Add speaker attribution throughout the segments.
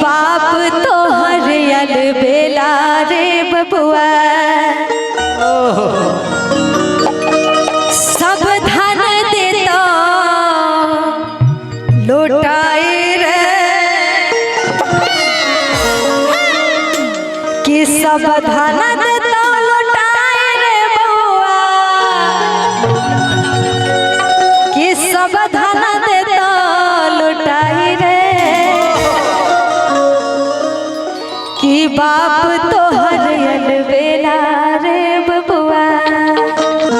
Speaker 1: बाप तोहर अलबेला रे बबुआ, सब धन देता लौटाए रे, कि सब धन देता लौटाए रे बबुआ, कि सब धन देता लौटाए रे, कि बाप तोहर अलबेला रे बबुआ।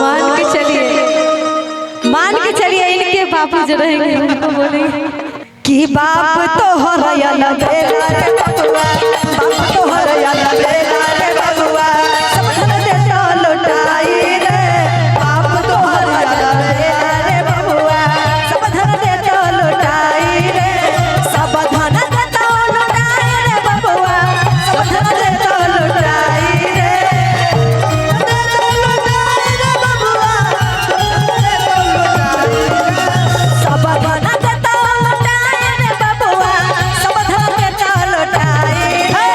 Speaker 1: मान के चलिए, मान के चलिए इनके बापू जो रहेंगे उनको बोलेंगे कि बाप तोहर अलबेला रे बबुआ, बाप तोहर अलबेला रे बबुआ, सब धन देता लौटाई रे, बाप तोहर अलबेला रे बबुआ, सब धन देता लौटाई रे, सब धन देता लौटाई रे बबुआ, सब धन देता लौटाई रे, सब धन देता लौटाई रे बबुआ, सब धन देता लौटाई रे,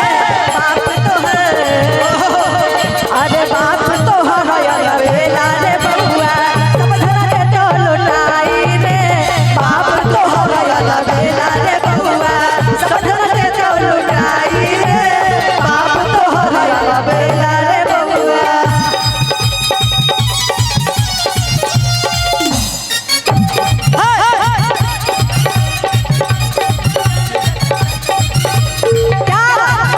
Speaker 1: बाप तोहर, अरे बाप तोहर अलबेला रे बबुआ, सब धन देता लौटाई रे, बाप तोहर अलबेला रे बबुआ, सब धन देता लौटाई रे, बाप तोहर अलबेला रे बबुआ। क्या बात?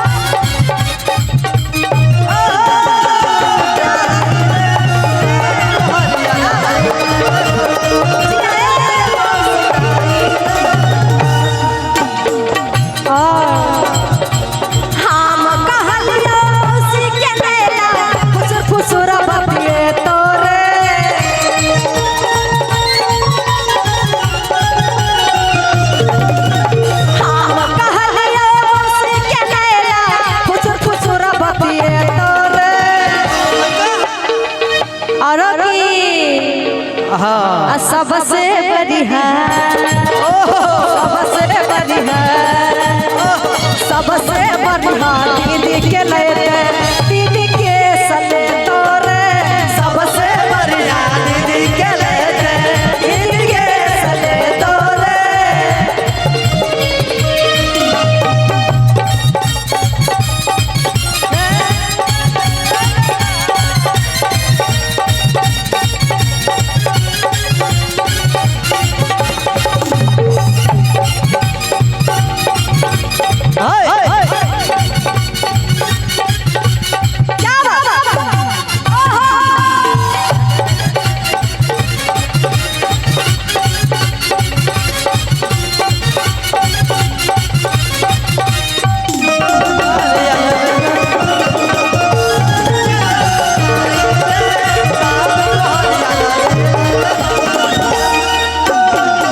Speaker 1: हम कहलियो मौसी के नैला, फुसुर फुसुर बतिए तोरे, हम कहलियो मौसी के नैला, फुसुर फुसुर बतिए तोरे, और की
Speaker 2: हाँ
Speaker 1: आ सबसे बढ़िया, सबसे बढ़िया, सबसे बढ़िया दीदी के लेते, दीदी के सले तोरे,
Speaker 2: सबसे बढ़िया दीदी के लेते, दीदी के सले तोरे।
Speaker 1: क्या बात?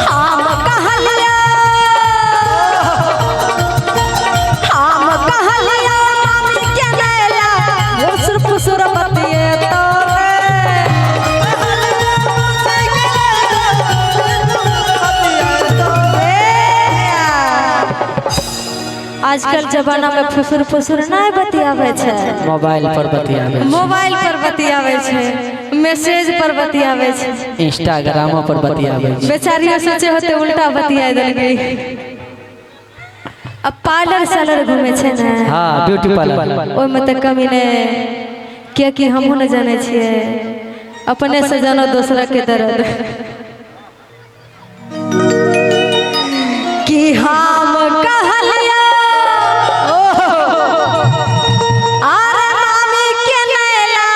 Speaker 1: हम कहलियो, हम कहलियो मामी के नैला, फुसुर फुसुर बतिए तोरे, आजकल जमाना में फुसुर फुसुर नहीं बतियावे छै,
Speaker 2: मोबाइल पर बतियावे छै,
Speaker 1: मोबाइल पर बतियावे छै, मैसेज पर बतियावे छै,
Speaker 2: इंस्टाग्राम पर बतियावे छै।
Speaker 1: बेचारियों सोचे होते उल्टा बतिया देलकै। अब पार्लर सालर घूमे छै ने,
Speaker 2: हाँ ब्यूटी पार्लर,
Speaker 1: ओहिमे तऽ कमी नहि, कियाकि हमहूँ नहि जानै छियै, अपने से जानो दोसरा के दर्द। कि हम कहलियो अरे मामी के नैला,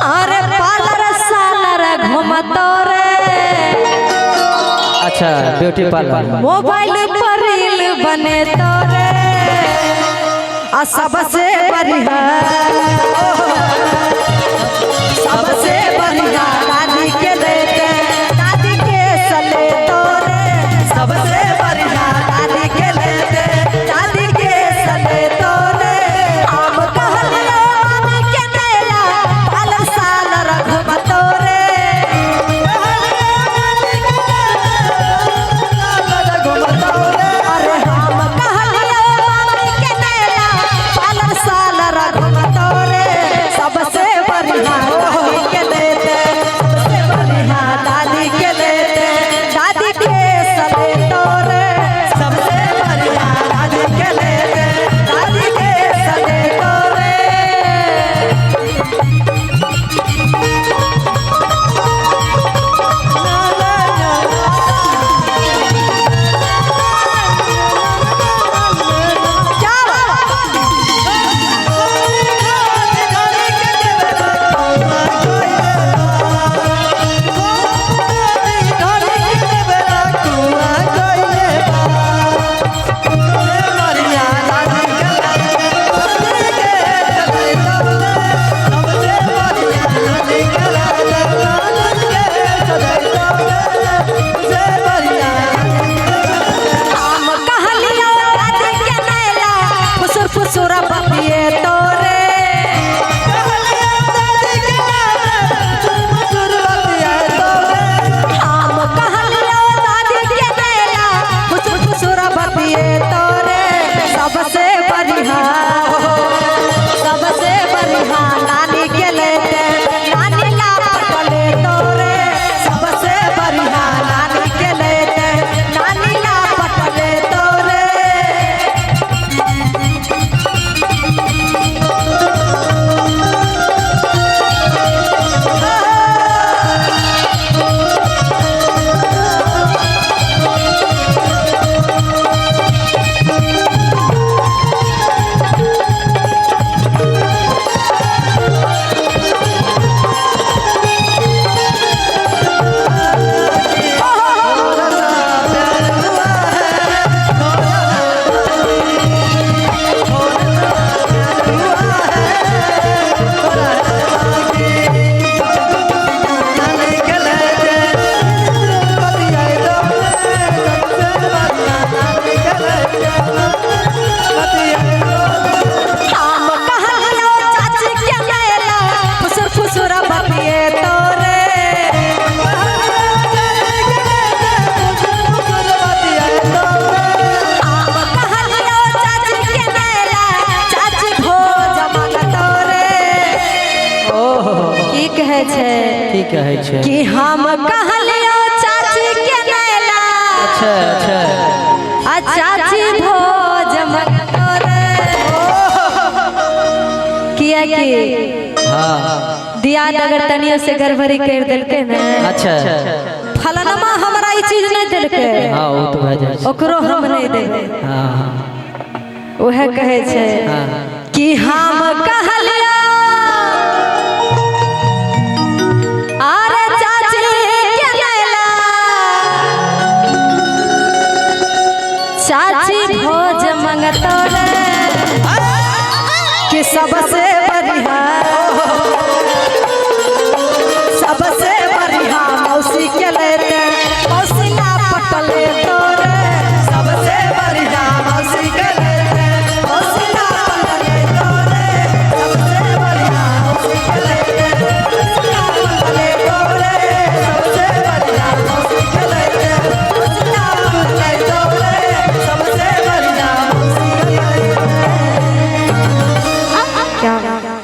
Speaker 1: अरे पार्लर सालर घूमतो रे,
Speaker 2: अच्छा ब्यूटी पार्लर,
Speaker 1: मोबाइल पर रील बने तोरे, आ सबसे बढ़िया, सबसे बढ़िया दादी के लेते, दादी के सले तोरे,
Speaker 2: सबसे बढ़िया
Speaker 1: दादी के लेते, दादी के सले तोरे, हम कहलियो मामी के नैला, पार्लर सालर घूमतो रे,
Speaker 2: घूमतो रे। कहै छै?
Speaker 1: कि हम कहलियो चाची के नैला।
Speaker 2: अच्छा अच्छा।
Speaker 1: आ चाची भोज मंगतो रे, किया कि
Speaker 2: हाँ।
Speaker 1: दियाद अगर तनियो से गड़बड़ी कर देलकै ने,
Speaker 2: अच्छा।
Speaker 1: फलनमा हमरा ई चीज नहीं देलकै,
Speaker 2: हाँ, वो तो भए जाइ छै।
Speaker 1: ओकरो हम नहीं देबै।
Speaker 2: हाँ हाँ।
Speaker 1: उहे कहै छै
Speaker 2: हाँ।
Speaker 1: कि हम कहलियो अरे चाची के नैला, चाची भोज मंगतो रे, कि सबसे